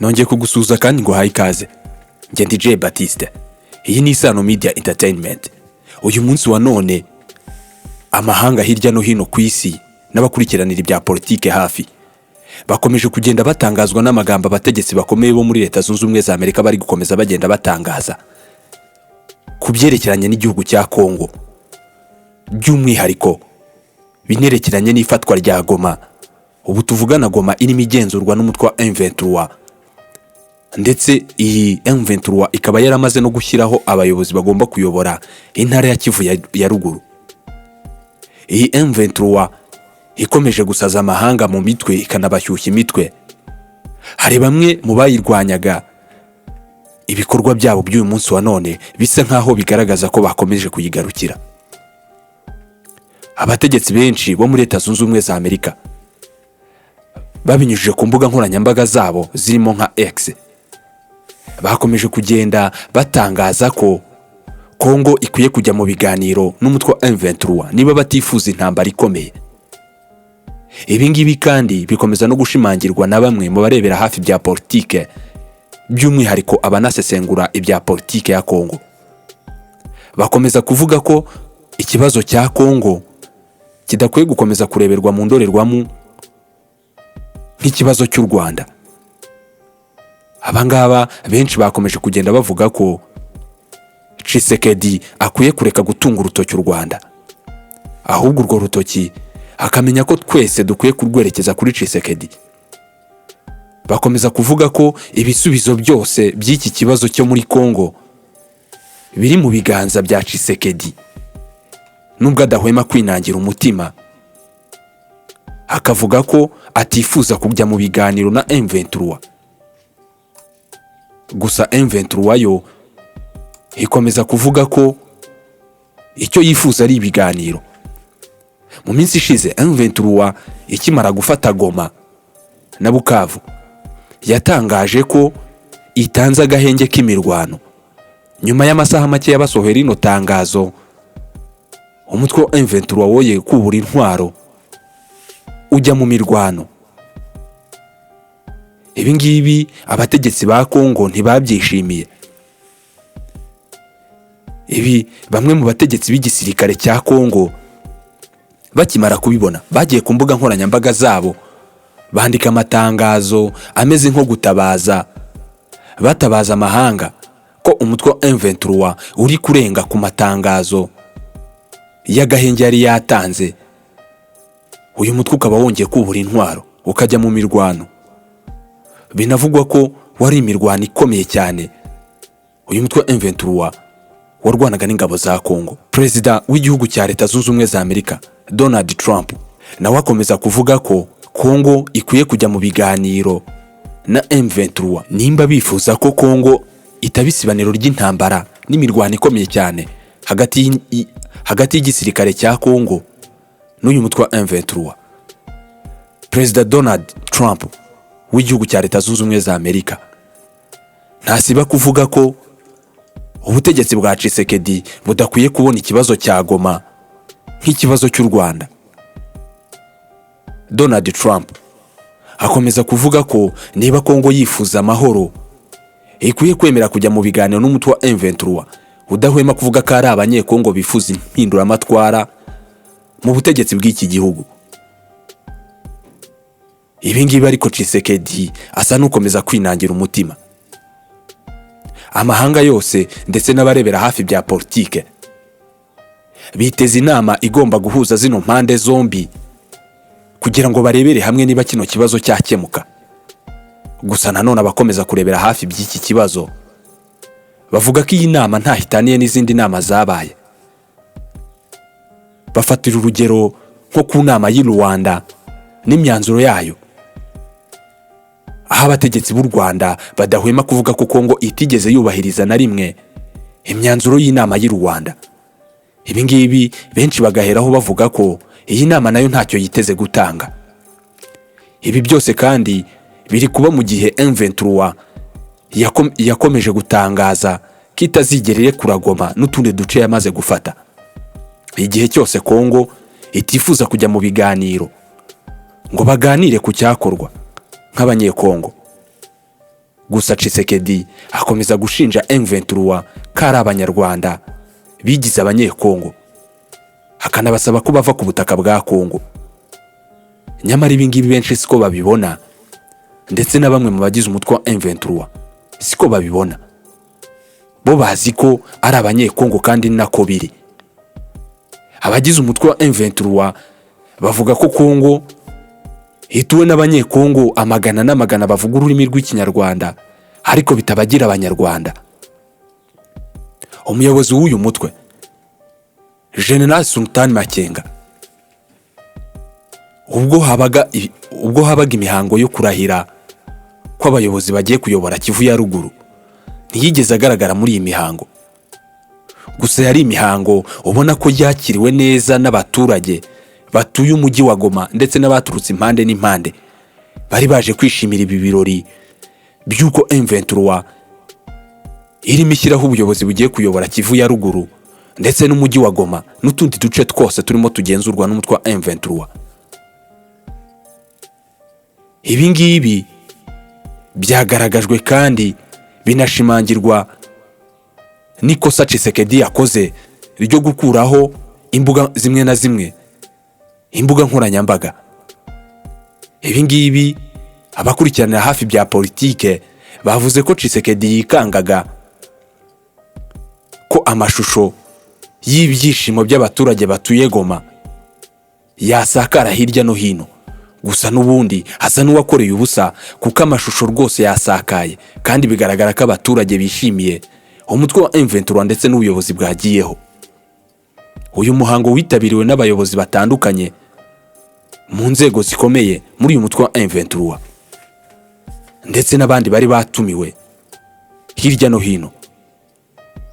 Nongeye kugusuhuza kandi nguhaye ikaze. Njye ndi Jay Batiste, iyi ni Isano Media Entertainment. Uyu munsi wa none, amahanga hirya no hino ku isi n'abakurikiranira ibya politike hafi bakomeje kugenda batangazwa n'amagambo abategetsi bakomeye bo muri Leta Zunze Ubumwe za Amerika bari gukomeza bagenda batangaza ku byerekeranye n'igihugu cya Kongo, by'umwihariko binerekeranye n'ifatwa rya Goma. Ubu tuvugana, Goma irimo igenzurwa n'umutwe wa M23, ndetse iyi M23 ikaba yaramaze no gushyiraho abayobozi bagomba kuyobora intara ya Kivu ya Ruguru. Iyi M23 ikomeje gusaza amahanga mu mitwe, ikanabashyushya imitwe. Hari bamwe mu bayirwanyaga, ibikorwa byabo by'uyu munsi wa none bisa nk'aho bigaragaza ko bakomeje kuyigarukira. Abategetsi benshi bo muri Leta Zunze Ubumwe za Amerika, babinyujije ku mbuga nkoranyambaga zabo zirimo nka X, bakomeje kugenda batangaza ko Kongo ikwiye kujya mu biganiro n'umutwe wa M23 niba batifuza intambara ikomeye. Ibi ngibi kandi bikomeza no gushimangirwa na bamwe mu barebera hafi bya politike, by'umwihariko abanasesengura ibya politike ya Kongo. Bakomeza kuvuga ko ikibazo cya Kongo kidakwiye gukomeza kureberwa mu ndorerwamo nk'ikibazo cy'u Rwanda. Abangaba benshi bakomeje kugenda bavuga ko Tshisekedi akwiye kureka gutunga urutoki u Rwanda, ahubwo urwo rutoki akamenya ko twese dukwiye kurwerekeza kuri Tshisekedi. Bakomeza kuvuga ko ibisubizo byose by'iki kibazo cyo muri Kongo biri mu biganza bya Tshisekedi, nubwo adahwema kwinangira umutima akavuga ko atifuza kujya mu biganiro na M23. Gusa M23 yo ikomeza kuvuga ko icyo yifuza ari ibiganiro. Mu minsi ishize, M23 ikimara gufata Goma na Bukavu, yatangaje ko itanze agahenge k'imirwano. Nyuma y'amasaha make yabasohoye rino tangazo, umutwe wa M23 woye kubura intwaro ujya mu mirwano. Ibi ngibi abategetsi ba Kongo ntibabyishimiye. Ibi bamwe mu bategetsi b'igisirikare cya Kongo bakimara kubibona, bagiye ku mbuga nkoranyambaga zabo bandika amatangazo ameze nko gutabaza, batabaza amahanga ko umutwe wa M23 uri kurenga ku matangazo y'agahenge yari yatanze, uyu mutwe ukaba wongeye kubura intwaro ukajya mu mirwano. Binavugwa ko wari imirwano ikomeye cyane, uyu mutwe wa M23 warwanaga n'ingabo za Kongo. Perezida w'igihugu cya Leta Zunze Ubumwe za Amerika, Donald Trump, nawe akomeza kuvuga ko Kongo ikwiye kujya mu biganiro na M23 nimba bifuza ko Kongo itaba isibaniro ry'intambara n'imirwano ikomeye cyane hagati y'igisirikare cya Kongo n'uyu mutwe wa M23. Perezida Donald Trump w'igihugu cya Leta Zunze Ubumwe za Amerika ntasiba kuvuga ko ubutegetsi bwa Tshisekedi budakwiye kubona ikibazo cya Goma nk'ikibazo cy'u Rwanda. Donald Trump akomeza kuvuga ko niba Kongo yifuza amahoro, ikwiye kwemera kujya mu biganiro n'umutwe wa M23, udahwema kuvuga ko ari Abanyekongo bifuza impinduramatwara mu butegetsi bw'iki gihugu. Ibi ngibi ariko Tshisekedi asa n'ukomeza kwinangira umutima. Amahanga yose ndetse n'abarebera hafi bya politike biteze inama igomba guhuza zino mpande zombi kugira ngo barebere hamwe niba kino kibazo cyakemuka. Gusa nanone abakomeza kurebera hafi by'iki kibazo bavuga ko iyi nama ntaho itaniye n'izindi nama zabaye. Bafatira urugero nko ku nama y'i Rwanda n'imyanzuro yayo, aho abategetsi b'u Rwanda badahwema kuvuga ko Kongo itigeze yubahiriza na rimwe imyanzuro y'inama y'i Rwanda. Ibi ngibi benshi bagaheraho bavuga ko iyi nama nayo ntacyo yiteze gutanga. Ibi byose kandi biri kuba mu gihe M23 yakomeje gutangaza ko itazigera irekura Goma n'utundi duce yamaze gufata igihe cyose Kongo itifuza kujya mu biganiro ngo baganire ku cyakorwa nk'Abanyekongo. Gusa Tshisekedi akomeza gushinja M23 ko ari Abanyarwanda bigize Abanyekongo, akanabasaba ko bava ku butaka bwa Kongo. Nyamara ibi ngibi benshi siko babibona, ndetse na bamwe mu bagize umutwe wa M23 siko babibona. Bo bazi ko ari Abanyekongo kandi ni nako biri. Abagize umutwe wa M23 bavuga ko Kongo ituwe n'Abanyekongo amagana n'amagana bavuga ururimi rw'Ikinyarwanda, ariko bitabagira Abanyarwanda. Umuyobozi w'uyu mutwe, General Sultan Makenga, ubwo habaga imihango yo kurahira kw'abayobozi bagiye kuyobora Kivu ya Ruguru, ntiyigeze agaragara muri iyi mihango. Gusa yari imihango ubona ko yakiriwe neza n'abaturage batuye umujyi wa Goma, ndetse n'abaturutse impande n'impande bari baje kwishimira ibi birori by'uko M23 irimo ishyiraho ubuyobozi bugiye kuyobora Kivu ya Ruguru ndetse n'umujyi wa Goma n'utundi duce twose turimo tugenzurwa n'umutwe wa M23. Ibi ngibi byagaragajwe kandi binashimangirwa n'ikosa Tshisekedi yakoze ryo gukuraho imbuga zimwe na zimwe, imbuga nkoranyambaga. Ibi ngibi abakurikiranira hafi bya politike bavuze ko Tshisekedi yikangaga ko amashusho y'ibyishimo by'abaturage batuye Goma yasakara hirya no hino. Gusa n'ubundi asa n'uwakoreye ubusa, kuko amashusho rwose yasakaye kandi bigaragara ko abaturage bishimiye umutwe wa M23 ndetse n'ubuyobozi bwagiyeho. Uyu muhango witabiriwe n'abayobozi batandukanye mu nzego zikomeye muri uyu mutwe wa M23 ndetse n'abandi bari batumiwe hirya no hino.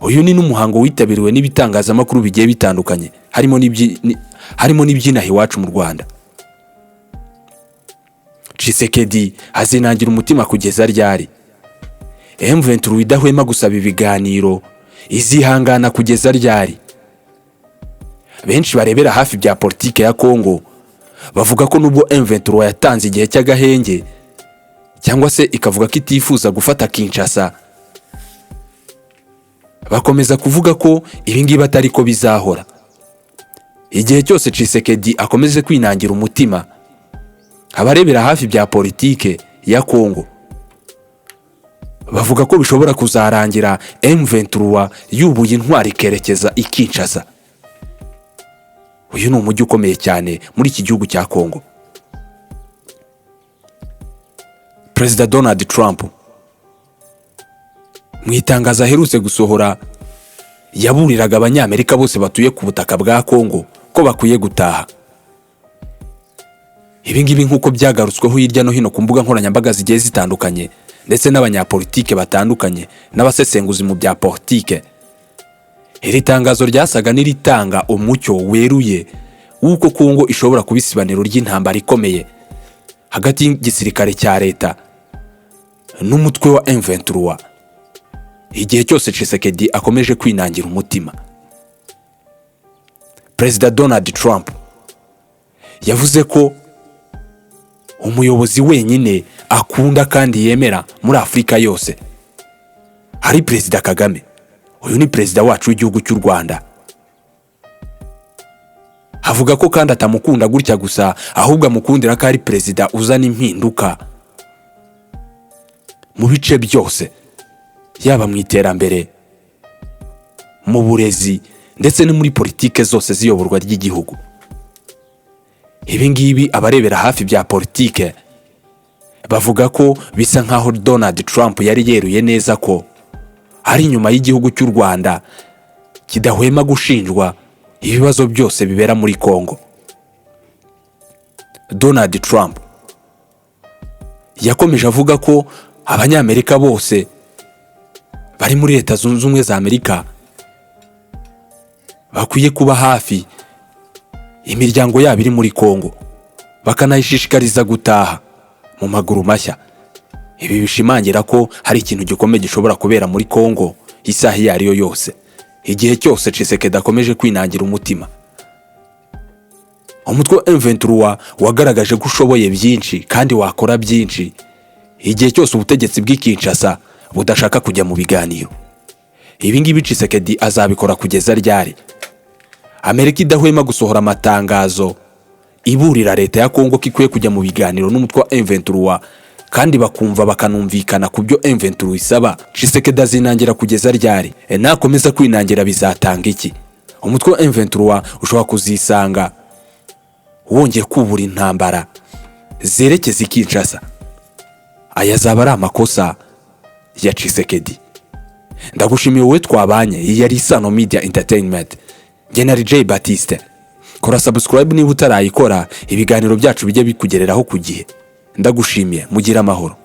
Uyu ni n'umuhango witabiriwe n'ibitangazamakuru bigiye bitandukanye, harimo n'iby'inaha iwacu mu Rwanda. Tshisekedi azinangira umutima kugeza ryari? M23 idahwema gusaba ibiganiro izihangana kugeza ryari? Benshi barebera hafi bya politike ya Kongo bavuga ko nubwo M23 yatanze igihe cy'agahenge, cyangwa se ikavuga ko itifuza gufata Kinshasa, bakomeza kuvuga ko ibi ngibi atari ko bizahora. Igihe cyose Tshisekedi akomeze kwinangira umutima, abarebera hafi bya politike ya Kongo bavuga ko bishobora kuzarangira M23 yubuye intwari ikerekeza i Kinshasa. Uyu ni umujyi ukomeye cyane muri iki gihugu cya Kongo. Perezida Donald Trump mu itangazo aherutse gusohora yaburiraga Abanyamerika bose batuye ku butaka bwa Kongo ko bakwiye gutaha. Ibi ngibi nk'uko byagarutsweho hirya no hino ku mbuga nkoranyambaga zigiye zitandukanye, ndetse n'abanyapolitike batandukanye n'abasesenguzi mu bya politike, iri tangazo ryasaga n'iritanga umucyo weruye w'uko Kongo ishobora kuba isibaniro ry'intambara ikomeye hagati y'igisirikare cya leta n'umutwe wa M23 igihe cyose Tshisekedi akomeje kwinangira umutima. Perezida Donald Trump yavuze ko umuyobozi wenyine akunda kandi yemera muri Afurika yose ari Perezida Kagame. Uyu ni perezida wacu w'igihugu cy'u Rwanda. Avuga ko kandi atamukunda gutya gusa, ahubwo amukundira ko ari perezida uzana impinduka mu bice byose, yaba mu iterambere, mu burezi ndetse no muri politike zose z'iyoborwa ry'igihugu. Ibi ngibi abarebera hafi bya politike bavuga ko bisa nkaho Donald Trump yari yeruye neza ko ari inyuma y'igihugu cy'u Rwanda kidahwema gushinjwa ibibazo byose bibera muri Congo. Donald Trump yakomeje avuga ko Abanyamerika bose bari muri Leta Zunze Ubumwe za Amerika bakwiye kuba hafi imiryango yabo iri muri Congo, bakanayishishikariza gutaha mu maguru mashya. Ibi bishimangira ko hari ikintu gikomeye gishobora kubera muri Congo isaha iyo ari yo yose, igihe cyose Tshisekedi akomeje kwinangira umutima. Umutwe wa M23 wagaragaje ko ushoboye byinshi kandi wakora byinshi. Igihe cyose ubutegetsi bw'i Kinshasa budashaka kujya mu biganiro, ibi ngibi Tshisekedi azabikora kugeza ryari? Amerika idahwema gusohora amatangazo iburira leta ya Kongo ko ikwiye kujya mu biganiro n'umutwe wa M23, kandi bakumva bakanumvikana ku byo M23 isaba. Tshisekedi azinangira kugeza ryari? Nakomeza kwinangira bizatanga iki? Umutwe wa M23 ushobora kuzisanga wongeye kubura intambara zerekeza i Kinshasa. Aya azaba ari amakosa ya Tshisekedi. Ndagushimiye wowe twabanye. Iyi yari Isano Media Entertainment, njye na J Batiste. Kora subscribe niba utarayikora, ibiganiro byacu bijye bikugereraho ku gihe. Ndagushimiye, mugire amahoro.